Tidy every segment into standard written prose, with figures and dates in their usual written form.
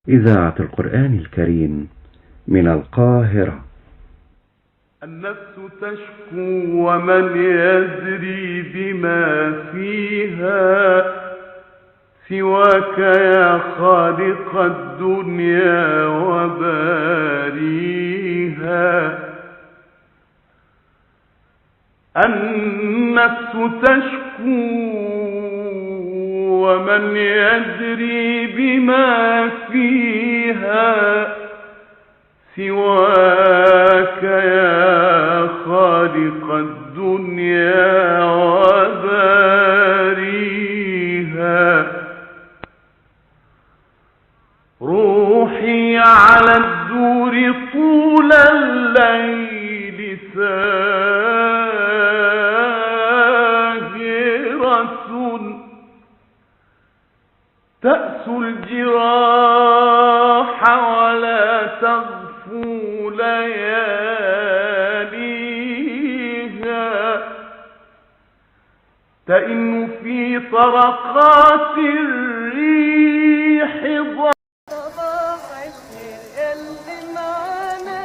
إذاعة القرآن الكريم من القاهرة. النفس تشكو ومن يدري بما فيها سواك يا خالق الدنيا وباريها. النفس تشكو ومن يدري بما فيها سواك يا خالق الدنيا وباريها. روحي على الدور طول الليل ساهرة، تأسو الجراح ولا تغفو لياليها، تئن في طرقات الريح. صباح الخير ياللي معانا،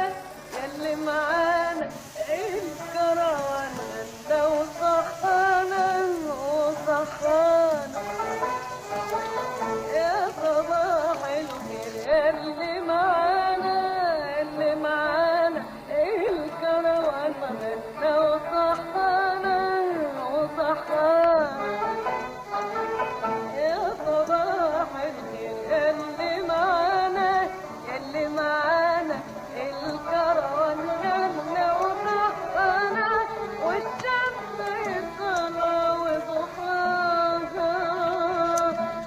ياللي معانا الكروان غدا وصحانا وصحانا. يا صباح الخير ياللي معانا، ياللي معانا الكروان غدا وصحانا وصحانا. يا صباح الخير ياللي معانا، ياللي معانا الكروان غنى وصحانا، والشمس طالعة وضحاها،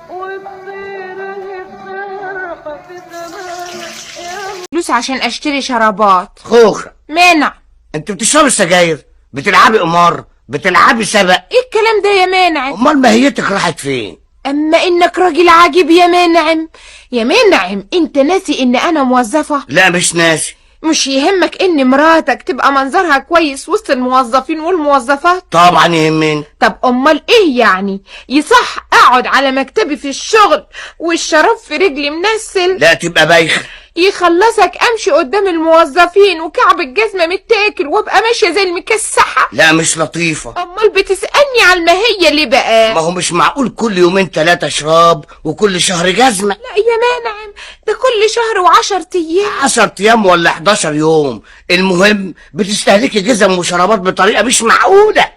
والطير الفرحة في سماها. يا فلوس عشان اشتري شرابات. خوخة، مانع. انت بتشربي سجاير؟ بتلعبي قمار؟ بتلعبي سبق؟ ايه الكلام ده يا مانع؟ امال ماهيتك راحت فين؟ اما انك راجل عجيب يا مانعم. يا مانعم، انت ناسي ان انا موظفة؟ لا مش ناسي. مش يهمك ان مراتك تبقى منظرها كويس وسط الموظفين والموظفات؟ طبعا يهمني. طب امال ايه يعني؟ يصح اقعد على مكتبي في الشغل والشراب في رجلي منسل؟ لا تبقى بايخة. يخلصك امشي قدام الموظفين وكعب الجزمة متاكل وابقى ماشية زي المكسحة؟ لا مش لطيفة. امال بتسألني على الماهية ليه بقى؟ ما هو مش معقول كل يومين 3 شراب وكل شهر جزمة. لا يا مانعم، ده كل شهر و10 ايام. 10 ايام ولا 11 يوم، المهم بتستهلكي جزم وشرابات بطريقة مش معقولة.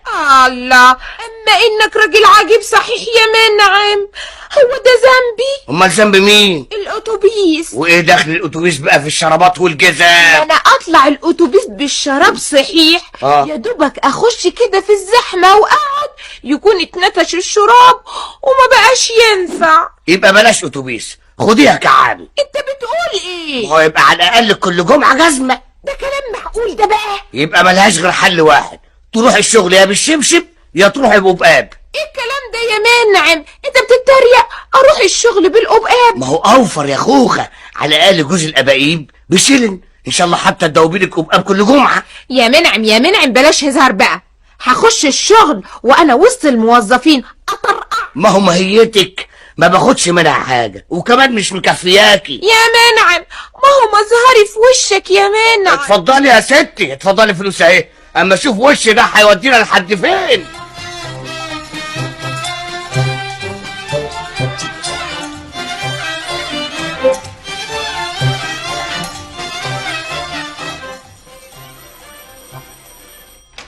الله، اما انك راجل عجيب صحيح يا مانعم. هو ده ذنبي؟ امال ذنب مين؟ الاتوبيس. وايه دخل الاتوبيس بقى في الشرابات والجزم؟ انا اطلع الاتوبيس بالشراب صحيح، يا دوبك اخش كده في الزحمة واقعد يكون اتنتش الشراب وما بقاش ينفع. يبقى بلاش اتوبيس، خديها كعابي. انت بتقول ايه؟ هو يبقى على الاقل كل جمعه جزمه. ده كلام معقول ده بقى؟ يبقى ملهاش غير حل واحد، تروح الشغل يا بالشبشب يا تروح بقبقاب. ايه الكلام ده يا مانعم؟ انت بتتريق؟ اروح الشغل بالقبقاب؟ ما هو اوفر يا خوخه، على الاقل جوز الاباقيب بشيلن، ان شاء الله حتى تدوبي لك قبقاب كل جمعه. يا منعم يا منعم بلاش هزار بقى، هخش الشغل وانا وسط الموظفين اطرقع. ما هو ماهيتك ما باخدش منها حاجة، وكمان مش مكفياكي. يا منعم ما هو مظهري في وشك يا منعم. اتفضلي يا ستي، اتفضلي فلوس اهي، اما اشوف وشي ده هيودينا لحد فين.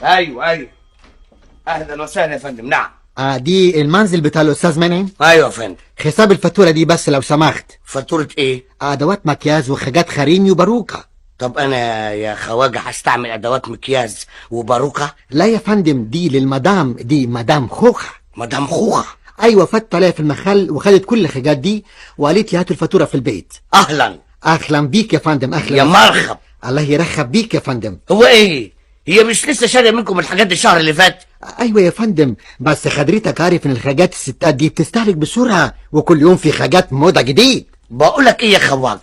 ايوه ايوه، اهلا وسهلا يا فندم. نعم. دي المنزل بتاع الاستاذ منعم؟ ايوه يا فندم. حساب الفاتورة دي بس لو سمحت. فاتورة ايه؟ ادوات مكياج وحاجات خريمي وباروكه. طب انا يا خواجه هستعمل ادوات مكياج وباروكه؟ لا يا فندم، دي للمدام، دي مدام خوخه. مدام خوخه؟ ايوه، فت عليا في المحل وخدت كل الحاجات دي وقالت لي هاتوا الفاتورة في البيت. اهلا. اهلا بيك يا فندم. اهلا يا مرحب. الله يرحب بيك يا فندم. هو ايه؟ هي مش لسه شاريه منكم الحاجات دي الشهر اللي فات؟ ايوه يا فندم، بس حضرتك عارف ان الحاجات الستات دي بتستهلك بسرعة، وكل يوم في حاجات موضة جديد. بقولك ايه يا خواجه؟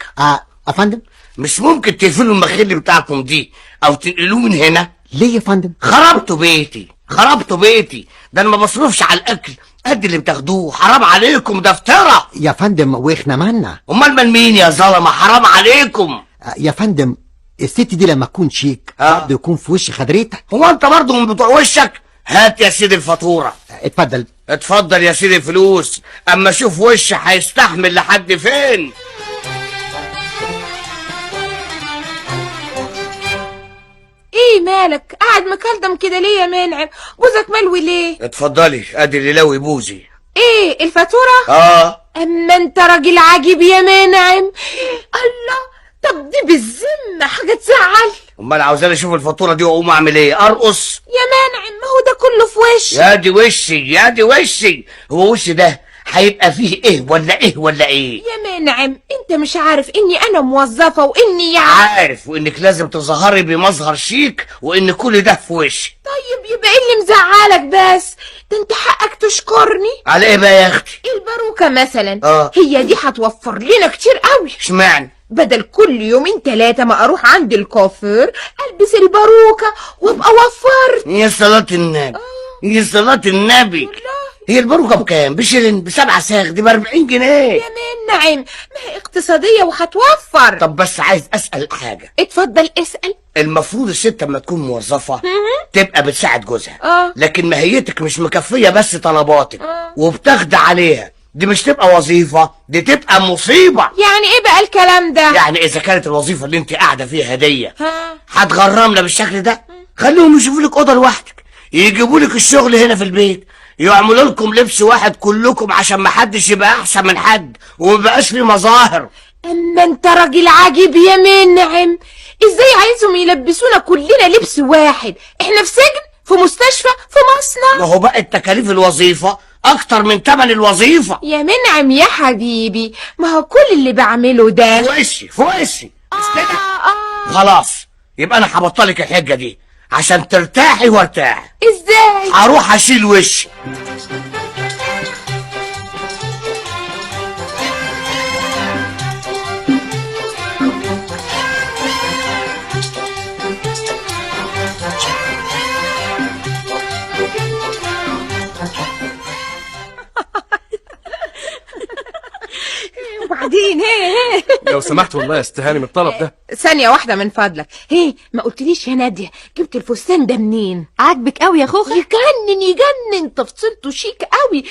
افندم، مش ممكن تقفلوا المخل بتاعكم دي او تنقلوه من هنا؟ ليه يا فندم؟ خربتوا بيتي. خربتوا بيتي، ده انا ما بصرفش على الاكل قد اللي بتاخدوه، حرام عليكم ده افترا. يا فندم واحنا مالنا؟ امال مال مين يا ظلمه؟ حرام عليكم. يا فندم الست دي لما تكون شيك برضه يكون في وش خدريتك. هو انت برضه من بتوع وشك؟ هات يا سيدي الفاتورة. اتفضل. اتفضل يا سيدي الفلوس، اما اشوف وش هيستحمل لحد فين. ايه مالك قاعد مكلدم كده ليه يا منعم؟ بوزك ملوي ليه؟ اتفضلي ادي اللي لوي بوزي. ايه الفاتورة؟ اما انت راجل عجيب يا منعم. الله، طب دي بالذمه حاجة تزعل. امال عاوزاني اشوف الفاتورة دي واقوم اعمل ايه؟ ارقص؟ يا منعم ما هو ده كله في وشي. يا دي وشي يا دي وشي، هو وشي ده هيبقى فيه ايه ولا ايه ولا ايه؟ يا منعم انت مش عارف اني انا موظفة واني يعني عارف، وانك لازم تظهري بمظهر شيك، وان كل ده في وشي. طيب يبقى ايه اللي مزعلك بس؟ ده انت حقك تشكرني. على ايه بقى يا اختي؟ الباروكه مثلا. هي دي هتوفر لنا كتير قوي. اشمعنى؟ بدل كل يومين ثلاثة ما اروح عند الكوافير البس الباروكه وابقى وفرت. يا صلاة النبي، يا صلاة النبي. هي الباروكه بكام؟ بشيلين، ب7 صاغ، دي ب40 جنيه. يا منعم ما هي اقتصادية وهتوفر. طب بس عايز اسال حاجة. اتفضل اسال. المفروض الست لما تكون موظفة تبقى بتساعد جوزها، لكن ماهيتك مش مكفيه بس طلباتك وبتاخد عليها، دي مش تبقى وظيفة، دي تبقى مصيبة. يعني ايه بقى الكلام ده؟ يعني اذا كانت الوظيفة اللي انت قاعدة فيها دي هتغرمنا بالشكل ده، خليهم يشوفوا لك اوضة لوحدك، يجيبوا لك الشغل هنا في البيت، يعملوا لكم لبس واحد كلكم عشان ما حدش يبقى احسن من حد وما بقاش في مظاهر. اما انت راجل عجيب يا منعم، ازاي عايزهم يلبسونا كلنا لبس واحد؟ احنا في سجن، في مستشفى، في مصنع. ما هو بقى التكاليف الوظيفة اكتر من تمن الوظيفة. يا منعم يا حبيبي ما هو كل اللي بعمله ده في وشي في وشي. خلاص يبقى انا هبطلك الحجة دي عشان ترتاحي وارتاح. ازاي؟ هروح اشيل وشي. وبعدين هي لو سمحت والله يا استهاني من الطلب ده. ثانية واحدة من فضلك. هي ما قلتليش يا نادية جبت الفستان ده منين؟ عاجبك قوي يا خوخة؟ يجنن يجنن، تفصيلته شيك قوي.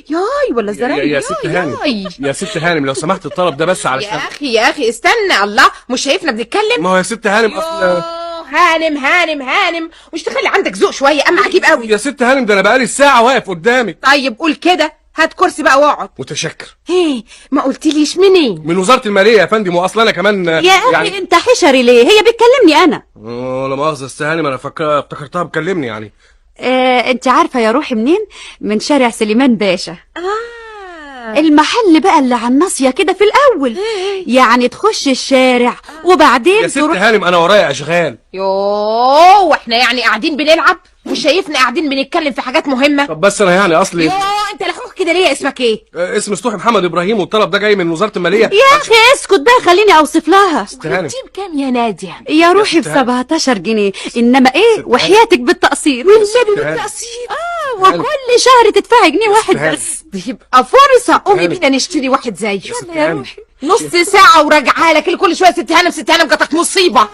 ياي ولا الزراير. يا ست هانم، يا ست هانم لو سمحت الطلب ده بس علشان. يا اخي يا اخي استنى، الله مش شايفنا بنتكلم؟ ما هو يا ست هانم اصل هانم هانم هانم، مش تخلي عندك ذوق شوية؟ اما عجيب قوي يا ست هانم، ده انا بقالي ساعة واقف قدامك. طيب قول كده، هات كرسي بقى واقعد. متشكر. ايه ما قلتليش منين؟ من وزارة المالية يا فندم، واصلا انا كمان يا اخي يعني... انت حشري ليه؟ هي بتكلمني انا. لا مؤاخذة استهاني، ما انا افتكرتها بتكلمني يعني. انت عارفة يا روحي منين؟ من شارع سليمان باشا. المحل بقى اللي على الناصية كده في الأول، يعني تخش الشارع وبعدين يا ست هانم أنا ورايا أشغال. يوه واحنا يعني قاعدين بنلعب وشايفنا قاعدين بنتكلم في حاجات مهمة؟ طب بس أنا يعني أصلي. يوه أنت لحوح كده ليه؟ اسمك إيه؟ اسم سطوحي محمد إبراهيم، والطلب ده جاي من وزارة المالية. يا أخي اسكت بقى خليني أوصف لها. جبتيه بكام يا نادية؟ يا روحي ب 17 جنيه، إنما إيه وحياتك بالتقسيط. والنبي بالتقسيط. وكل شهر تدفعي جنيه واحد بس. يبقى فرصة، قومي بينا نشتري واحد زيه. يلا يا روحي. نص ساعة وراجعة لك، كل شوية ست هانم ست هانم، جاتك مصيبة.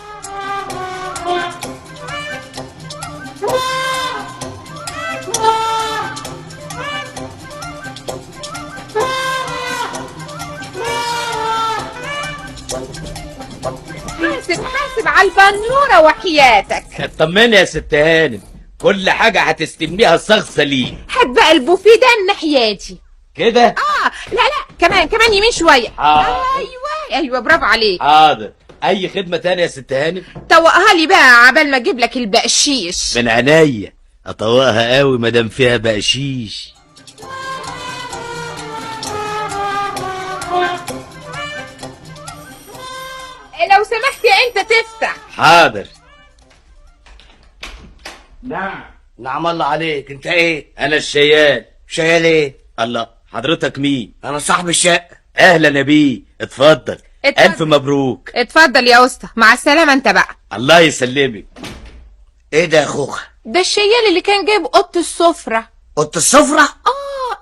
حاسب حاسب على البنورة وحياتك. اطمني يا ست هانم، كل حاجة هتستلميها صغصة ليه. هات بقى البوفيه ده الناحية دي كده. لا لا كمان كمان يمين شوية. ايوه ايوه برافو عليك. حاضر. اي خدمة تانية يا ست هانم؟ طوقها لي بقى عبال ما اجيب لك البقشيش. من عينيا، اطوقها قوي ما دام فيها بقشيش. لو سمحت يا انت تفتح. حاضر. نعم نعم الله عليك. انت ايه؟ انا الشيال. شيال ايه؟ الله، حضرتك مين؟ انا صاحب الشقة. اهلا يا بيه، اتفضل. الف مبروك. اتفضل يا اسطى، مع السلامة. انت بقى. الله يسلمك. ايه ده يا خوخه؟ ده الشيال اللي كان جايب اوضة السفرة. اوضة السفرة؟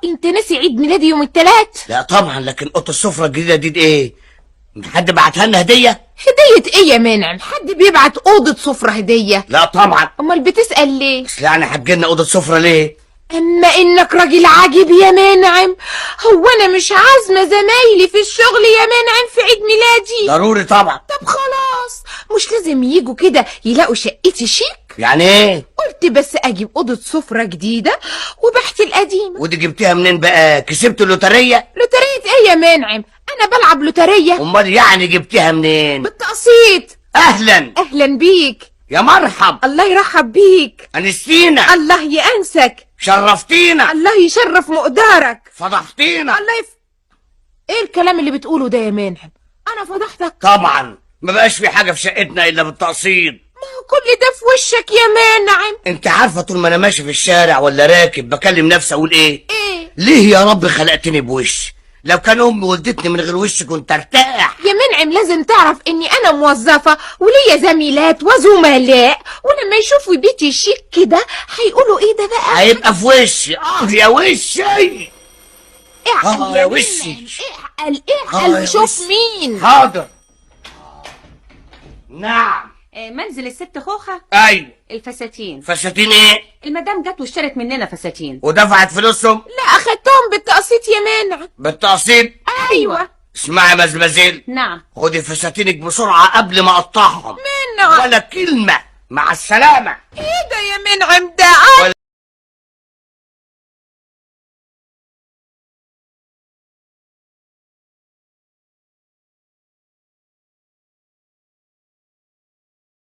انت ناسي عيد ميلادي يوم الثلاث؟ لا طبعا، لكن اوضة السفرة الجديدة دي ايه؟ حد بعتها لنا هديه؟ هديه ايه يا منعم؟ حد بيبعت اوضة سفره هديه؟ لا طبعا. امال بتسال ليه؟ اصل يعني هتجيلنا اوضة سفره ليه؟ اما انك راجل عجيب يا منعم. هو انا مش عازمة زمايلي في الشغل يا منعم في عيد ميلادي؟ ضروري طبعا. طب خلاص، مش لازم يجوا كده يلاقوا شقتي شيك؟ يعني ايه؟ قلت بس اجيب اوضة سفره جديدة وبحت القديمة. ودي جبتيها منين بقى؟ كسبت اللوتريه؟ لوتريه ايه يا منعم؟ انا بلعب لوتريه؟ امال يعني جبتيها منين؟ بالتقسيط. اهلا. اهلا بيك. يا مرحب. الله يرحب بيك. انستينا. الله يأنسك. شرفتينا. الله يشرف مقدارك. فضحتينا. الله ايه الكلام اللي بتقوله ده يا منعم؟ انا فضحتك؟ طبعا، ما بقاش في حاجة في شقتنا الا بالتقسيط. ما هو كل ده في وشك يا منعم. انت عارفه طول ما انا ماشي في الشارع ولا راكب بكلم نفسي اقول ايه؟ ايه؟ ليه يا رب خلقتني بوش؟ لو كان امي ولدتني من غير وش كنت ارتاح. يا منعم لازم تعرف اني انا موظفة وليا زميلات وزملاء، ولما يشوفوا بيتي شيك كده هيقولوا ايه ده بقى؟ هيبقى في وشي. يا وشي. اعقل يا وشي. اعقل اعقل وشوف مين. حاضر. نعم. منزل الست خوخة. ايوه. الفساتين. فساتين ايه؟ المدام جت واشترت مننا فساتين. ودفعت فلوسهم؟ لا، اخدتهم بالتقسيط يا منعم. بالتقسيط؟ ايوه. اسمعي يا مزمزيل. نعم. خدي فساتينك بسرعة قبل ما اقطعهم. منعم. ولا كلمة. مع السلامة. ايه ده يا منعم ده؟